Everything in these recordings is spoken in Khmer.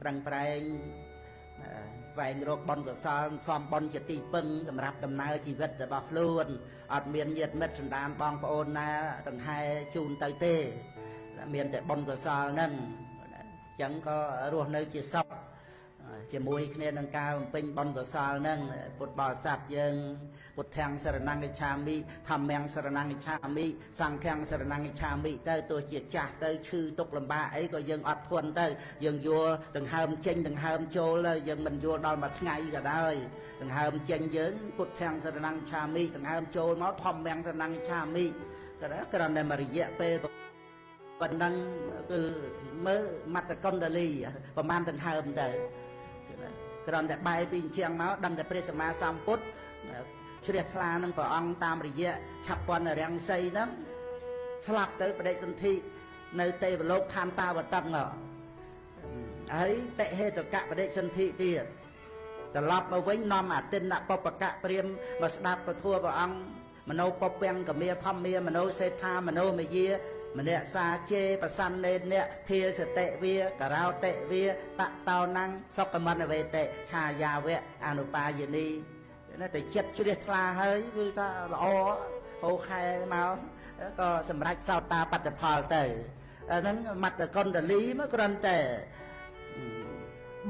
ប្រឹងប្រែងស្វែងរកបុណ្យកុសលសំបុណ្យជាទីពឹងសម្រាប់ដំណើរជីវិតរបស់ខ្លួនអត់មានញាតិមិត្តសន្តានបងប្អូនណាដង្ហែជូនទៅទេមានតែបុណ្យកុសលហ្នឹងអញ្ចឹងក៏រស់នៅជាសុខជាមួយគ្នានឹងការបំពេញបុណ្យកុសលហ្នឹងពុទ្ធបរិស័ទយើងពុទ្ធាំងសរណង្កិច្ឆាមិធម្មំសរណង្កិច្ឆាមិសង្ឃំសរណង្កិច្ឆាមិទៅទោះជាចាស់ទៅឈឺទុកលំបាកអីក៏យើងអត់ធន់ទៅយើងយល់ដង្ហើមចេញដង្ហើមចូលទៅយើងមិនយល់ដល់មួយថ្ងៃក៏ដោយដង្ហើមចេញយើងពុទ្ធាំងសរណង្កិច្ឆាមិដង្ហើមចូលមកធម្មំសរណង្កិច្ឆាមិក៏ដែរគ្រាន់តែមួយរយៈពេលប៉ុណ្ណឹងគឺមើលមត្តកុណ្ឌលីប្រហែលដង្ហើមទៅគ្រាន់តែបែរពីអញ្ចឹងមកដឹងតែព្រះសម្មាសម្ពុទ្ធជ្រះថ្លានឹងព្រះអង្គតាមរយៈឆាប់ពន្ធរាំងសីហ្នឹងស្លាប់ទៅបដិសន្ធិនៅទេវលោកឋានតាវតឹងហើយតិហេតុកៈបដិសន្ធិទៀតត្រឡប់មកវិញនាំអតិនបពកៈព្រាមមកស្ដាប់ពធព្រះអង្គមโนពពាំងកមាធម្មាមโนសេដ្ឋាមโนមយាមនសាជេប្រសន្នេនៈធាសតិវាករោតិវាតតោណੰសុខមនវេតិឆាយាវៈអនុបាយនីណាតែចិត្តជ្រះថ្លាហើយគឺថាល្អហូខែមកក៏សម្រេចសោតាបត្តផលទៅអាហ្នឹងមត្តកុណ្ឌលីមកគ្រាន់តែ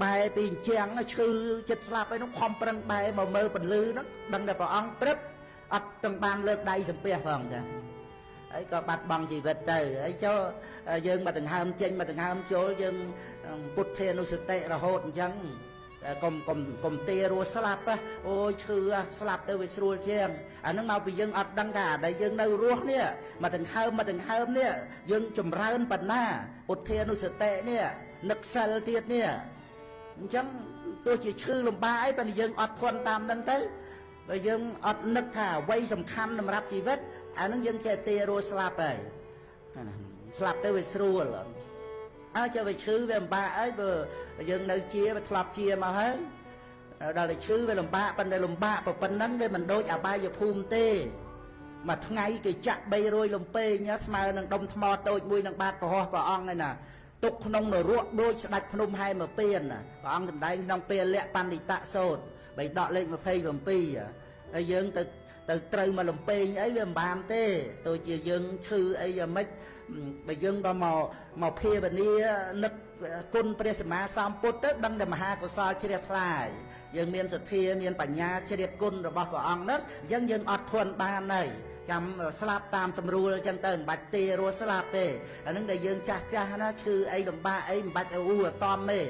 បែរពីអញ្ចឹងឈឺចិត្តស្លាប់អីនោះខំប្រឹងបែរមកមើលពន្លឺហ្នឹងដឹងតែព្រះអង្គព្រឹបអត់ទាំងបានលើកដៃសំពះផងចាហើយក៏បាត់បង់ជីវិតទៅហើយចូលយើងមកដង្ហើមចេញមកដង្ហើមចូលយើងពុទ្ធានុសតិរហូតអញ្ចឹងកុំកុំកុំទេរស់ស្លាប់អូយឈឺស្លាប់ទៅវាស្រួលជាងអាហ្នឹងមកពីយើងអត់ដឹងថាដែលយើងនៅរស់នេះមកដង្ហើមមកដង្ហើមនេះយើងចម្រើនបណ្ណាពុទ្ធានុសតិនេះនឹកសិលទៀតនេះអញ្ចឹងទោះជាឈឺលំបាកអីប៉ុន្តែយើងអត់ធន់តាមហ្នឹងទៅបើយើងអត់នឹកថាអ្វីសំខាន់សម្រាប់ជីវិតអានឹងយើងចេះទេរស់ស្លាប់ហើយស្លាប់ទៅវាស្រួលអើចេះវាឈឺវាលំបាកអីបើយើងនៅជាវាធ្លាប់ជាមកហើយដល់តែឈឺវាលំបាកប៉ុន្តែលំបាកប៉ុណ្ណឹងវាមិនដូចអបាយភូមិទេមួយថ្ងៃគេចាក់300លំពេងស្មើនឹងដុំថ្មតូចមួយនឹងបាតប្រហោះព្រះអង្គឯណាទុកក្នុងនរកដូចស្ដេចភ្នំហែមពៀនព្រះអង្គសម្ដែងក្នុងពលៈបណ្ឌិតសោតបីដកលេខ27ហើយយើងទៅត្រូវមកលំពេងអីវាមិនបានទេទោះជាយើងឈឺអីយ៉ាងម៉េចបើយើងដល់មកភាវនានឹកគុណព្រះសម្មាសម្ពុទ្ធទៅដឹងតែមហាកុសលជ្រះថ្លាយើងមានសទ្ធាមានបញ្ញាជ្រាបគុណរបស់ព្រះអង្គហ្នឹងអញ្ចឹងយើងអត់ធន់បានហើយចាំស្លាប់តាមស្រួលអញ្ចឹងទៅមិនបាច់ទេរស់ស្លាប់ទេអាហ្នឹងដែលយើងចាស់ចាស់ណាឈឺអីលំបាកអីមិនបាច់អ៊ូអតំទេ។